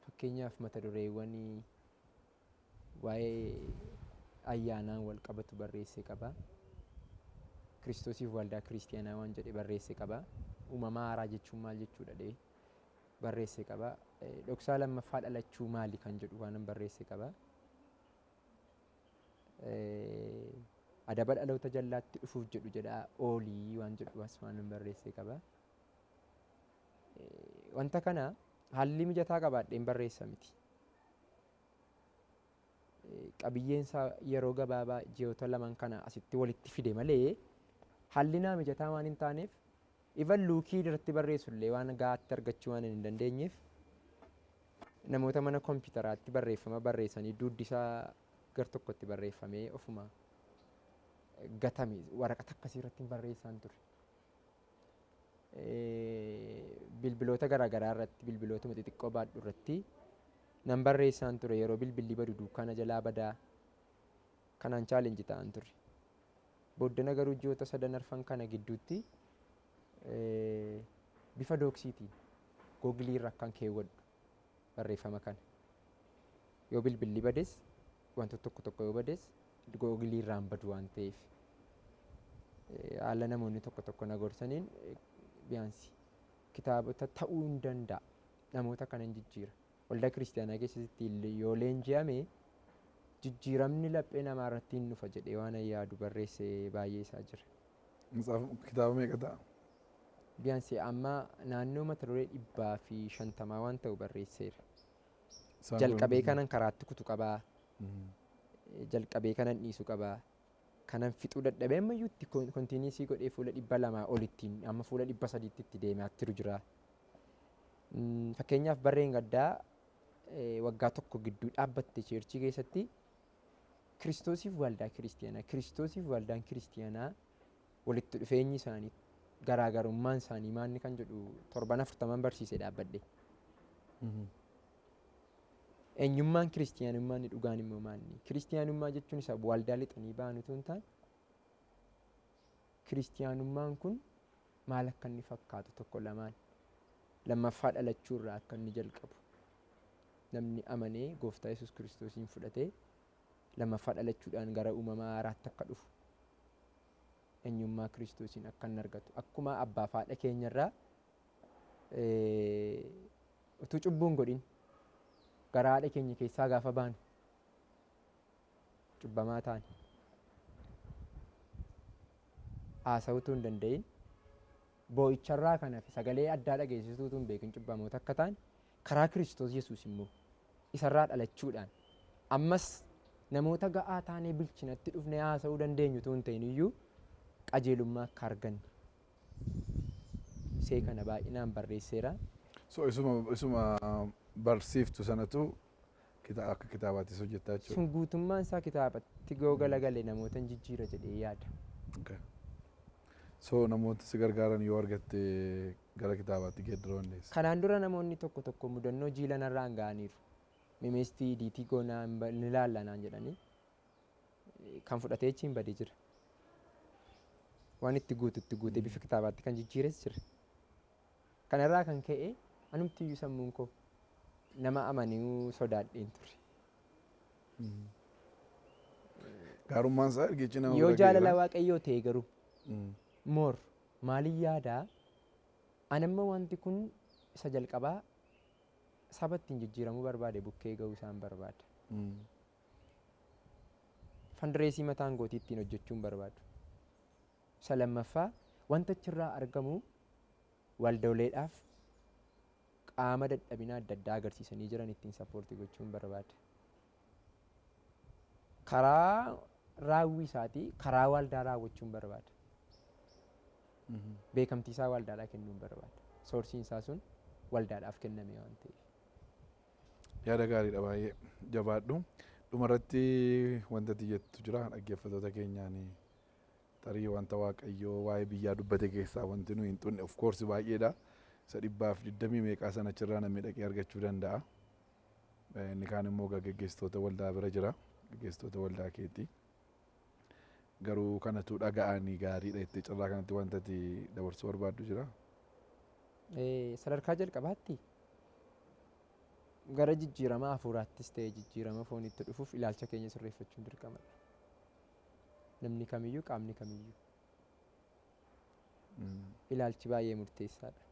fakkeenyaaf mata dureewwan waa'ee ayyaanaan wal qabatu barreessee qaba. Kiristoosiif waldaa kiristiyaanaa waan jedhe barreessee qaba. Uumama haaraa jechuun maal jechuudha dhee barreessee qaba. Dhoksaa lammaffaa dhalachuu maali kan jedhu waan barreessee qaba. Adaba dhaloota jallaatti dhufuuf jedhu jedha oolii waan jedhu as waan barreessee qaba. Wanta kana haalli mijataa qabaadheen barreessa miti. Qabiyyeen isaa yeroo gabaabaa ji'oota lamaan kana asitti walitti fide malee haalli naa mijataa waan hin taaneef, even luukii irratti barreessu illee waan gahaatti argachuu waan hin dandeenyeef, namoota mana kompiitaraatti barreeffama barreessanii duddi isaa gar tokkotti barreeffamee ofuma gatame waraqata akkasii irratti barreessaan ture. Bilbiloota garaagaraa irratti, bilbilootuma xixiqqoo baadhu irratti nan barreessaan ture. Yeroo bilbilli badu dukkana jalaa badaa kanaan challenge ta'an ture. Booddana garuu ji'oota sadan arfan kana gidduutti bifa Docs-iitiin Google-ii irra akkan keewwadhu barreeffama kana. Yoo bilbilli bades, wantoota tokko tokko yoo bades, Google-ii irraan badu waan ta'eef, haala namoonni tokko tokko na gorsaniin biyaansi kitaabota ta'uu hin danda'a. Namoota kana hin jijjiira. Waldaa kiristaanaa keessatti yoo leenji'ame jijjiiramni laphee namaa irratti hin dhufa jedhee waan yaadu barreesse baay'ee isaa jira. Kitaaba meeqa ta'a? Biyaansi amma naannoo mata duree 150 waan ta'u barreesseera. Jalqabee kanan karaatti kutu qabaa. Jalqabee kanan dhiisu qabaa. Kanan fixuu dadhabee ammayyuu itti continuous godhee fuula 200 olittiin amma fuula 300tti itti deemaa jiru jira. Fakkeenyaaf barreen gaddaa waggaa tokko gidduu dhaabbatte church keessatti Kiristoosiif waldaa kiristiyaanaa, Kiristoosiif waldaan kiristiyaanaa walitti dhufeenyi isaanii, garaagarummaan isaanii maanni kan jedhu torban 40 barsiisee dhaabbadhe. Eenyummaan kiristiyaanummaa inni dhugaan immoo maanni? Kiristiyaanummaa jechuun isa waldaa lixanii ba'an utuu hin taane, kiristiyaanummaan kun maal akka inni fakkaatu tokko lamaan, lammaffaa dhalachuu irraa akka inni jalqabu, namni amanee gooftaa Yesuus Kiristoosiin fudhatee lammaffaa dhalachuudhaan gara uumama haaraatti akka dhufu, eenyummaa Kiristoosiin akka inni argatu, akkuma abbaa fi haadha keenyarraa utuu cubbuun godhin gara haadha keenya keessaa gaafa baanu cubbamaa taane, haasa'uutuu hin danda'in, boo'icharraa kan hafe sagalee addaa dhageessisuutu hin beekin cubbamoota akka ta'an, karaa Kiristoos Yesuus immoo isarraa dhalachuudhaan ammas namoota ga'aa taanee bilchinatti dhufnee haasa'uu dandeenyu utuu hin ta'in iyyuu qajeelummaa akka arganne see kana baay'inaan barreesseera. So isuma barsiiftu sanatu akka kitaabaattis hojjettaa jechuudha. Sun guutummaan isaa kitaabatti yoo galagale namoota hin jijjiira jedhee yaada. So namoota si gargaaran yoo argatte gara kitaabaatti geeddaruu dandeessa. Kanaan dura namoonni tokko tokko mudannoo jiila narraan ga'aniiru. Mimeestii diitii goonaa ni ilaalla naan jedhanii kan fudhatee achiin badee jira. Waan itti guutu itti guutee bifa kitaabaatti kan jijjiires jira. Kanarraa kan ka'e anumti iyyuu sammuun koo nama amanuu sodaadheen ture. Gaarummaan isaa ergichi nama Yoo bira jaalala ga'eera. Waaqayyoo ta'e garuu moor maaliin yaadaa anamma wanti kun isa jalqabaa saba ittiin jijjiiramuu barbaade bukkee ga'uu isaan barbaada. Fundraise mataan gootii ittiin hojjechuun barbaadu. Isa lammaffaa wanta achirraa argamu waldooleedhaaf qaama dadhabina adda addaa agarsiisanii jiran ittiin support gochuun barbaada. Karaa raawwii isaatii karaa waldaa raawwachuun barbaada. Beekamtii isaa waldaadhaa kennuun barbaada. Sourceiin isaa sun waldaadhaaf kenname waan ta'eef. Yaada gaariidha, baay'ee jabaadhu. Dhumarratti wanta ati jettu jira dhaggeeffattoota keenyaan? Tarii wanta Waaqayyoo waa'ee biyyaa dubbate keessaa wanti nuyi hin xunne of course baay'eedha. Isa 120 meeqaa sana achirraa namni dhaqee argachuu danda'a. Inni kaan immoo gaggeessitoota waldaa bira jira. Gaggeessitoota waldaa keetii. Garuu kanatu dhaga'anii gaariidha jettee carraa kanatti wanta ati dabarsuu barbaaddu jira. Sadarkaa jalqabaatti gara jijjiirama hafuuraattis ta'e jijjiirama foonitti dhufuuf ilaalcha keenya sirreeffachuun dirqamadha. Namni kamiyyuu, qaamni kamiyyuu ilaalchi baay'ee murteessaadha.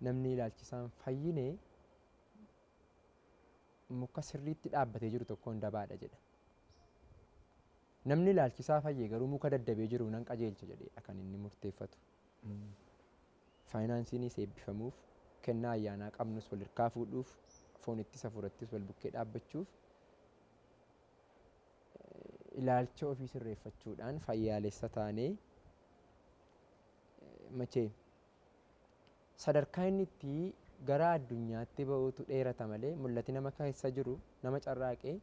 Namni ilaalchi isaan fayyine muka sirriitti dhaabbatee jiru tokkoon dabaadha jedha. Namni ilaalchi isaa fayye garuu muka daddabee jiru nan qajeelcha jedheedha kan inni murteeffatu. Faayinaansiinis eebbifamuuf, kennaa ayyaanaa qabnus wal hirkaa fuudhuuf, foonittis hafuurattis wal bukkee dhaabbachuuf ilaalcha ofii sirreeffachuudhaan fayyaalessa taanee machee sadarkaa inni itti gara addunyaatti ba'uutu dheerata malee mul'ati nama keessa jiru nama carraaqee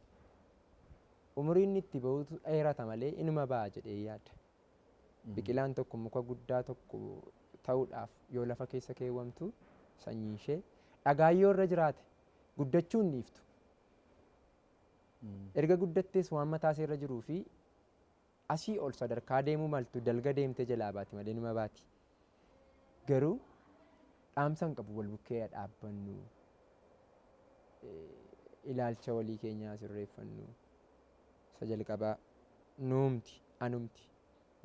umurii inni itti ba'uutu dheerata malee inuma ba'a jedhee yaada. Biqilaan tokko muka guddaa tokko ta'uudhaaf yoo lafa keessa keewwamtu sanyiin ishee dhagaa yoo irra jiraate guddachuu hin dhiiftu. Erga guddattees waan mataa ishee irra jiruu fi asii ol sadarkaa deemuu maltu dalga deemtee jalaa baati malee numa baati. Garuu dhaamsa hin qabu, wal bukkee dhaabbannu, ilaalcha walii keenyaa sirreeffannu. Isa jalqabaa nuumti anumti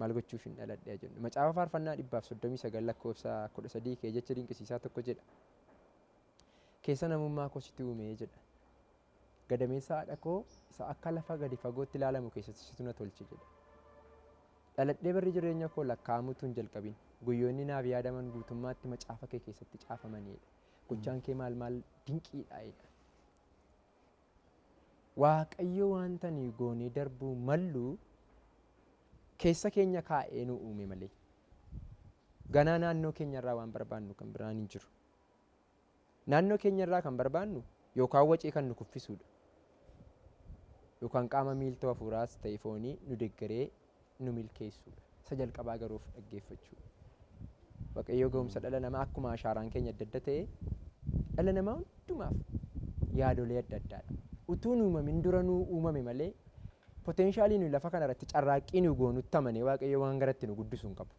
maal gochuuf hin dhaladhe jennu. Macaafa Faarfannaa 139 lakkoofsa 13 kee jecha dinqisiisaa tokko jedha. Keessa namummaa koo sitti uumee jedha. Gadameessa haadha koo isa akka lafa gadi fagootti ilaalamu keessatti situ na tolche jedha. Dhaladhee barri jireenya koo lakkaa'amuutu hin jalqabin. Guyyoonni naaf yaadaman guutummaatti macaafa kee keessatti caafamanidha. Gochaan kee maal maal dinqiidha jedha. Waaqayyo wanta nuyi goonee darbuu mallu keessa keenya kaa'ee nu uume malee. Ganaa naannoo keenyarraa waan barbaannu kan biraan hin jiru. Naannoo keenyarraa kan barbaannu yookaan wacee kan nu kuffisuudha. Yookaan qaama miiltoo hafuuraas ta'e foonii nu deeggaree nu milkeessuudha. Isa jalqabaa garuu of dhaggeeffachuudha. Waaqayyo ga'umsa dhala namaa akkuma ashaaraan keenya adda adda ta'e dhala namaa hundumaaf yaadolee adda addaadha. Utuu nu uumamin dura nu uumame malee potential nuyi lafa kana irratti carraaqqii nu goonutti amanee Waaqayyo waan garatti nu guddisu hin qabu.